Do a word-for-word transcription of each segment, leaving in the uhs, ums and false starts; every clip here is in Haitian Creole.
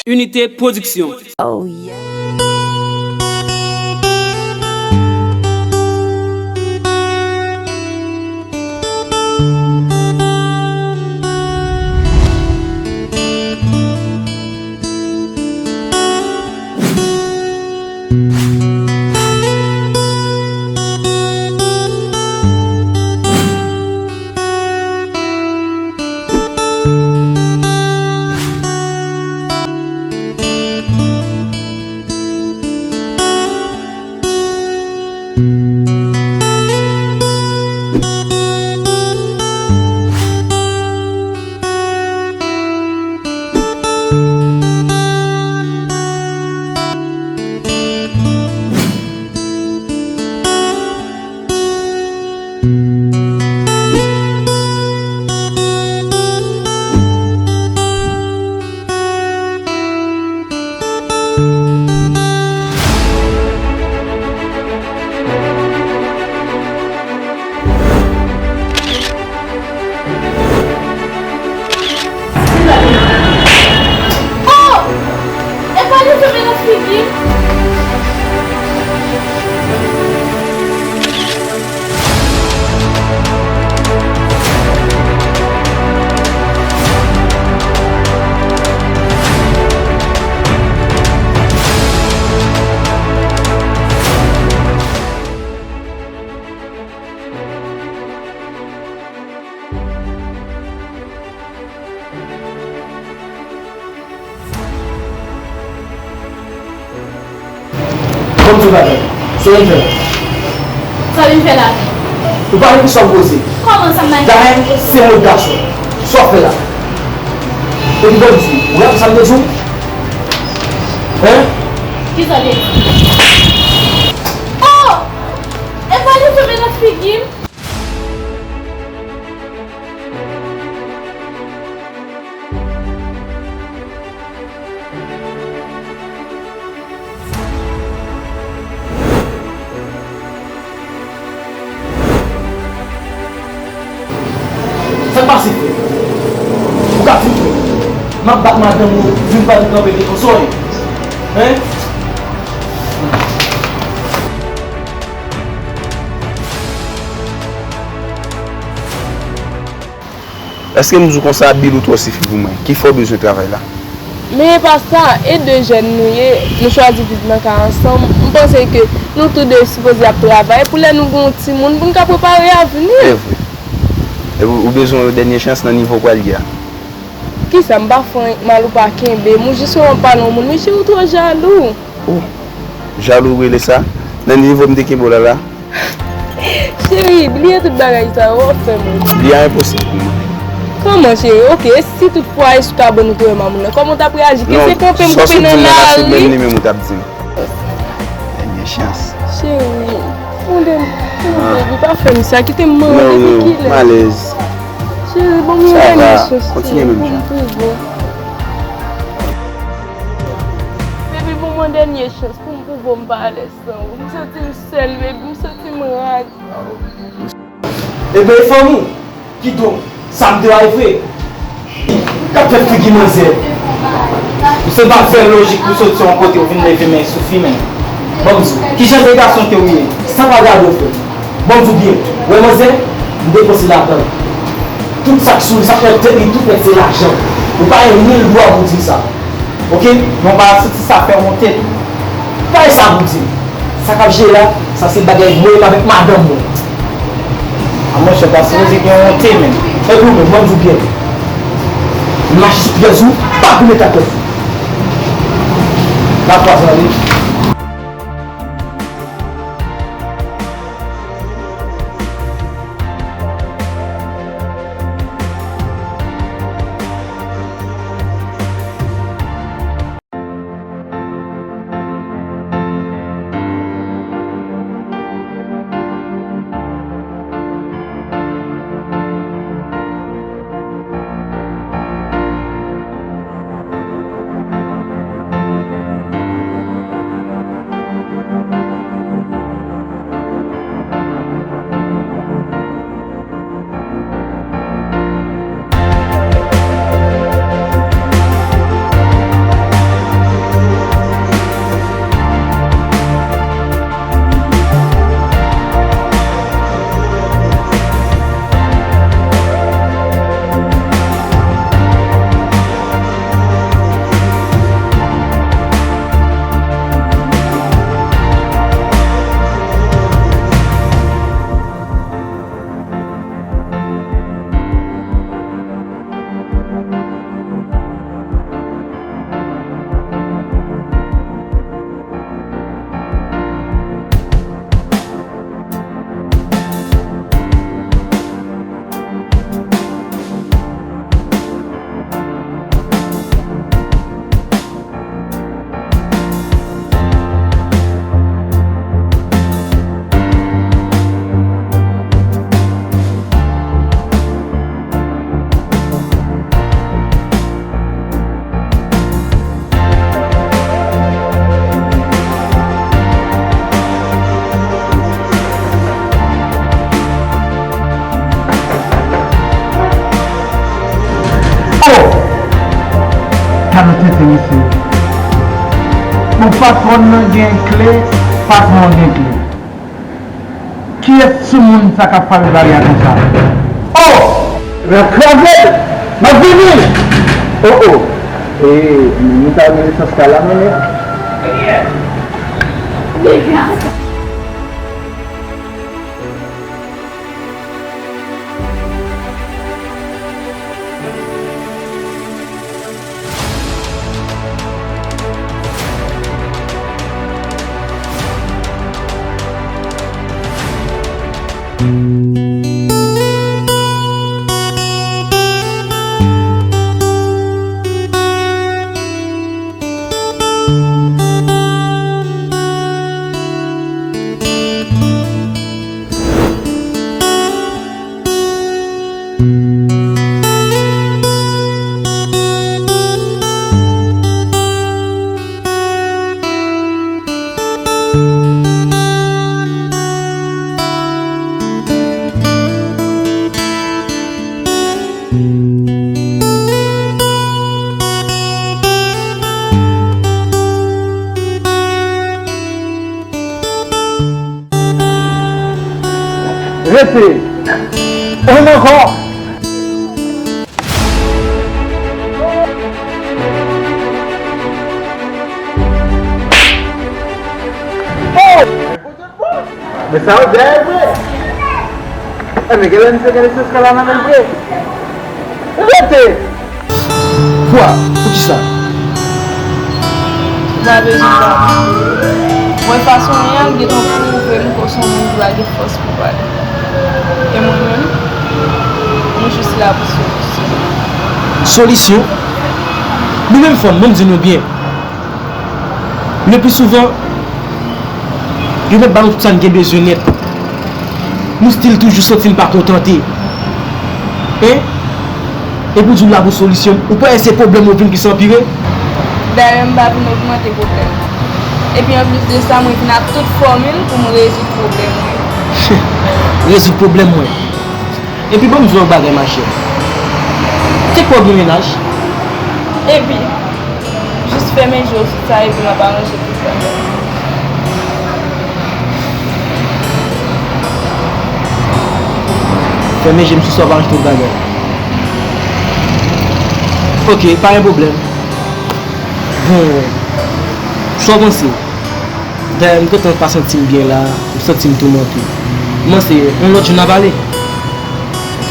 Unité Production. Oh yeah. Oh! E pa li fèmen nan figi m? Ban m di w bagay. Sa w vin fè la? Sa w vin fè la? Ou pa konn kisa w poze. Kòman sa m pa... Dayè, se yon lòt gason. Sa w ap fè la? Epi ban m di w, ou raple sa m te di w? Hen? Kisa w te di? Oh! E pa li fèmen nan figi m? Sa k pase, frè? Ou ka di m, frè? M ap bat madanm ou, vin pa vin kanpe defann sa w ye. Hen? Èske m di w konsa, bil ou twò sifi pou mwen? Ki fè w bezwen travay la? Men e pa sa, e de jèn nou ye, nou chwazi viv nan kay ansanm. M panse ke nou tou de sipoze ap travay pou lè nou gen yon timoun, pou n ka prepare avni. Se vre. Epi ou bezwen yon dènye chans nan nivo w pral ye a. Kisa, m pa fè anyen k mal, ou pa kenbe m, ou jis wè m ap pale yon moun, men cheri, ou twò jalou. Oh, jalou ou rele sa? Nan nivo m te kenbe w la la? Cheri, bliye tout bagay sa yo, w ap fè m ri. Li a enposib pou mwen. Kòman, cheri? Oke, e si tout fwa e sou kabann ou te wè mamoun nan, kòman w t ap reyaji? Ke se kanpe m kanpe nan lari? Non, sa w sot di m nan la, se menm li menm ou t ap di m. Dènye chans. Cheri, mande m, mande m, baby, pa fè m sa, kite m mande, depi kilè? Non, non, m alèz. Cheri, ban m yon dènye chans, cheri, pou m pou bon. Baby, ban m yon dènye chans pou m pou bon, m pa alèz san ou. M santi m sèl, baby, m santi m rad. Ebyen, e fanm ou? Kidonk, sa m di w a e vre. K ap fè figi manzè. Ou se pa fè lojik pou soti yon kote, ou vin leve men sou fi m. Ban m di w, kijan de gason ke w ye? Sa pa gade w, frè. Ban m di w byen, wè manzè, m depanse ladan l. Tout sa k sou li, sa k nan tèt li, tout nèt se lajan. Ou pa gen nil dwa pou di m sa. Oke? Men w pa santi sa fè w wonte tou? Pa gen sa pou di m. Sa k ap jere la, sa se bagay mwen menm avèk madanm mwen. A monchè, pa sipoze gen wonte menm. Epi ou menm, ban m di w byen. Mache sou pyès ou, pa goumen ta tèt ou. N a kwaze ale. Nan tenten mesye. Bon, patwòn nan gen kle, patwon an gen kle. Kiyès sou moun sa k ap frape bagay la konsa? Oh! L ap kraze! M ap vini! Oh, oh! E, nou ta gen nesans ka la, men. Rete! Youn ankò! Oh! Men sa yo dèyè vre. Enben, genlè misye gen nesans ka la nan men l vre. Rete! Kwa? Poukisa? M pa bezwen pa. Mwen fason m ye a, m gentan pwouve m ke w se yon moun ki pa gen fòs pou pale. E mwen menm, m jis la pou solisyon. Solisyon? Nou menm fanm, ban m di nou byen. Le pli souvan, yo mèt ba nou tout sa n gen bezwen nèt. Nou still toujou santi n pa kontante. Hein? Epi w di w la pou solisyon. Ou pa wè se pwoblèm yo vin plis anpire? Dayè, m pa vin ogmante pwoblèm nan. Epi anplis de sa, mwen vin ak tout fòmil pou m rezoud pwoblèm mwen. Rezoud pwoblèm mwen? Epi ban m di w yon bagay, machè. Kèk fwa w gen mennaj? Epi, jis fèmen je w sou sa epi m ap aranje tout bagay. Fèmen je m sou sa, w ap aranje tout bagay. Ok, pa gen pwoblèm. Bon, sa w panse? Dayè, m gentan pa santi m byen la, m santi m toumante. M panse, yon lòt jou n a pale.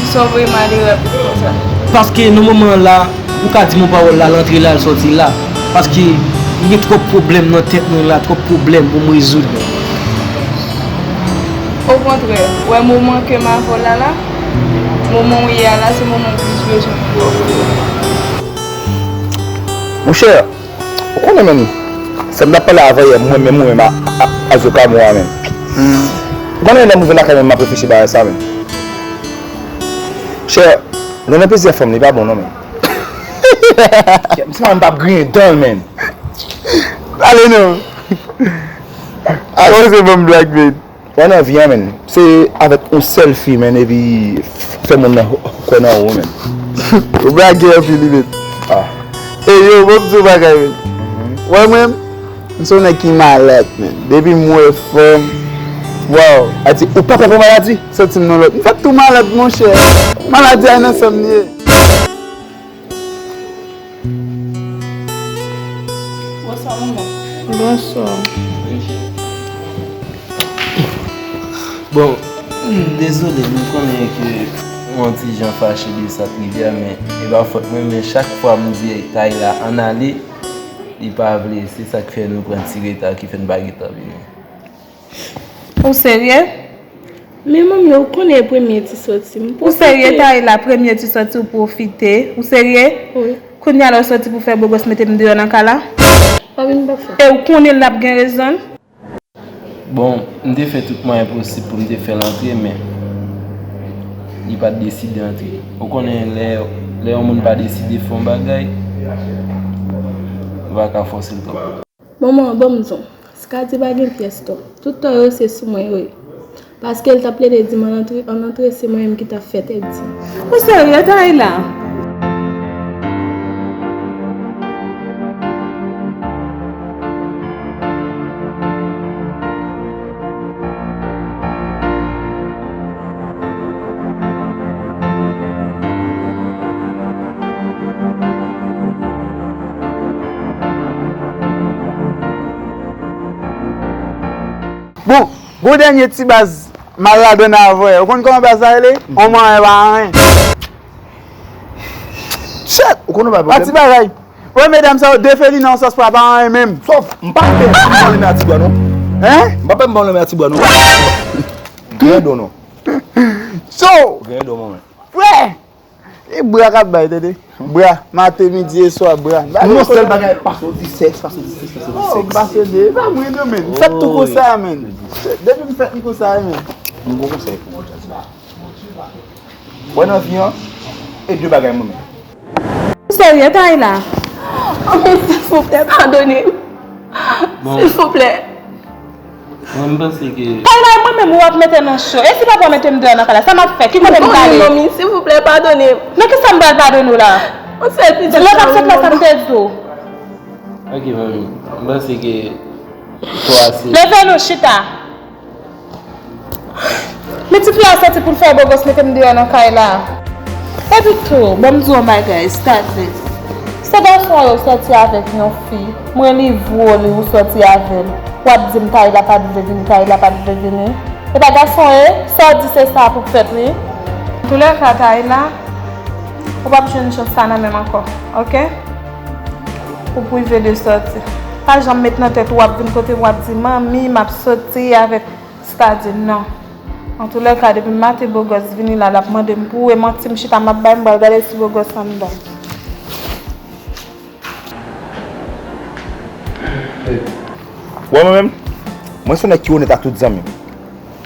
Poukisa w voye m ale rapid konsa? Paske nan moman an la, ou ka di m yon pawòl la, l antre la, l sòti la. Paske m gen twòp pwoblèm nan tèt mwen la, twòp pwoblèm pou m rezoud. Okontrè, w wè moman ke m avè w la la, moman w ye a la, se moman m plis bezwen pou w. Monchè, ou konnen, menm, sa m t ap pale avanyè, mwen menm, ou menm, a, a, azoka mwen a menm. Ou konnen, lè m rive lakay mwen, m ap reflechi bagay sa menm. Chè, lè nan plezi a fanm, li pa bon non, menm. Kèt, m santi m p ap griyen dan l, menm. Pale non. Akoz se ban m blag, menm. Wè nan vi a, menm. Se avèk yon sèl fi, menm, epi fè moun nan kwè nan ou, menm. Ou blage anpil, wi, menm. Ah. E yo, bon, m di w bagay, menm. Wè mwen, m se yon nèg ki malad, menm. Depi m wè fanm, waw. A di, ou pa pè pou maladi? Santi m nan lòt. M fèk tou malad, monchè. Maladi a nan san m li ye. Bonswa, manman. Bonswa. Bon, m dezole, m konnen ke m yon ti jan fache de sa k rive a, men e pa fòt mwen, men chak fwa m di Tayla ann ale, li pa vle, se sa k fè nou pran ti reta ki fè n pa gentan vini. Ou serye? Men manmi, ou konnen e premye ti sòti m. Ou serye, Tayla, premye ti sòti ou pwofite? Ou serye? Wi. Kounye a la ou sòti pou fè bobòs mete m deyò nan kay la? Pa vin pa fè. E ou konnen l ap gen rezon l? Bon, m te fè tout mwayen posib pou m te fè l antre, men li pa t deside antre. Ou konnen lè, lè yon moun pa deside fè yon bagay, ou pa ka fòse l twòp. Manman, ban m di w, Skadi pa gen pyès tò. Tout tò yo se sou mwen yo ye. Paske l t ap plede di m ann antre, ann antre, se mwen menm ki t ap fè tèt di. Ou serye, Tayla? Bon, gwo dènye ti baz m al ladann avè. Ou konn kòman baz la rele? On manyen pa anyen. Shit! Ou konn ou pa pwoblèm? Ti bagay. Wè medam sa yo defeli nan sòs pa pa anyen menm. Sòf, m pa pè m ban lè a ti bwa non. Hein? M pa pè m ban lè a ti bwa non. Gen do non. So, gen do mwen. Frè! E bra k ap bay, tande. Bra, maten, midi e swa, bra. Yon sèl bagay, pase w di sèks, pase w di sèks, pase w di sèks. Oh, pase de, e pa mwen non, men. M fèt tou konsa, men. Depi m fèt, m konsa, men. M gon konsèy pou ou, Jasmine. Mwen nan vi an, e de bagay mwen menm. Ou serye, Kayla? Mami, silvouplè, padone m. Silvouplè. Mwen, m panse ke Kayla, e mwen menm ou ap mete nan cho. E si papa w mete m deyò nan kay la, sa m ap fè? Ki kote m prale? Mami, silvouplè, padone m. Nan ki sa m pral padone w la? Yon sèl pitit. Lè w t ap sot la, sa m te di w? Ok, manmi. M panse ke twa se Leve non, chita. Men ti fi a soti pou l fè bogòs mete m deyò nan kay la. Epi tou, ban m di w yon bagay, Stadley. Se gason an yo sòti avèk yon fi, mwen li vre w li ou sòti avè l. W ap di m Kayla pa t vle vini, Kayla pa t vle vini. E pa gason e, sa w di se sa pou fèt wi. Antoulèka, Kayla, ou p ap jwenn chans sa nan men m ankò, oke? Ou prive de sòti. Pa janm met nan tèt ou w ap vin kote m w ap di, manmi, m ap soti avèk Stadley, non. Antoulèka, depi maten bogòs vini la, l ap mande m pou ou, e manti m chita m ap bay, m pral gade si bogòs anndan. Wè mwen menm, mwen se yon nèg ki onèt ak tout zanmi m.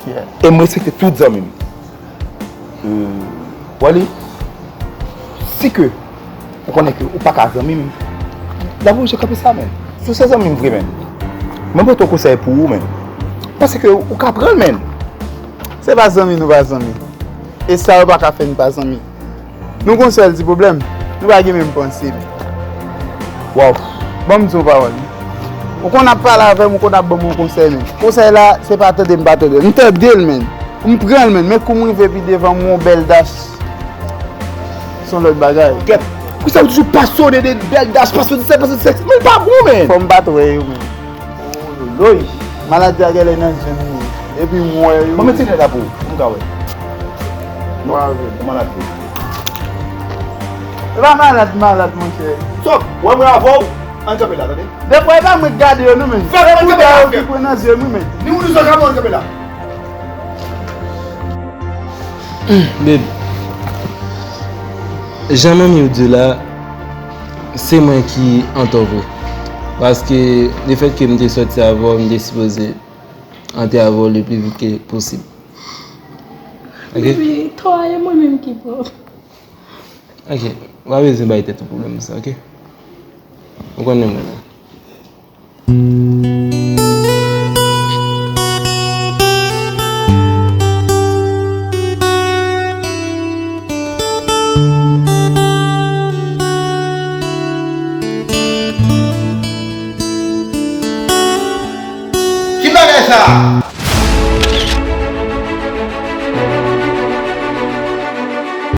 E m respekte tout zanmi m. Wè li, si ke ou konnen ke ou pa ka zanmi m, la pou je kanpe sa, men. Si w se zanmi m vre, men, mwen pote yon konsèy pou ou, men. Paske ou ka pran l, men. Se pa zanmi nou pa zanmi. E sa yo pa ka fè n pa zanmi. Nou gon sèl ti pwoblèm, nou pa gen menm panse. Waw. Ban m di w yon pawòl. Ou konn ap pale avè m, ou konn ap ban m yon konsèy, men. Konsèy la, se pa tande m pa tande l. M tande l, men. M pran l, men. Men kou m rive pi devan, m wè yon bèl dach. Se yon lòt bagay. Kèt. Poukisa ou toujou pasyone de bèl dach, pasyone de sèks, pasyone de sèks? Men l pa bon, men. Fò m pa t wè yo, men. Woy! Maladi a genlè nan je m li ye. Epi m wè yo. Ban m retire lèt la pou ou, pou m ka wè. Non, ou malad vre. E pa malad, malad, monchè. Sòf, wè mwen avè w, ann kanpe la, tande? Defwa, e pa mwen k gade yo, non, men. Fè mwen kanpe la, frè. Se bouda yo ki pran nan je m, wi, men. Ni ou ni zòt, ann kanpe la. Babe, jan manmi w di w la, se mwen ki antò vre. Paske lefètke m te sòti avè w, m te sipoze antre avè w le pli vit ke posib. Ok? Baby, tò a e mwen menm ki pran. Ok, w pa bezwen bay tèt ou pwoblèm sa, ok? Ou konnen mwen la. Ki bagay sa?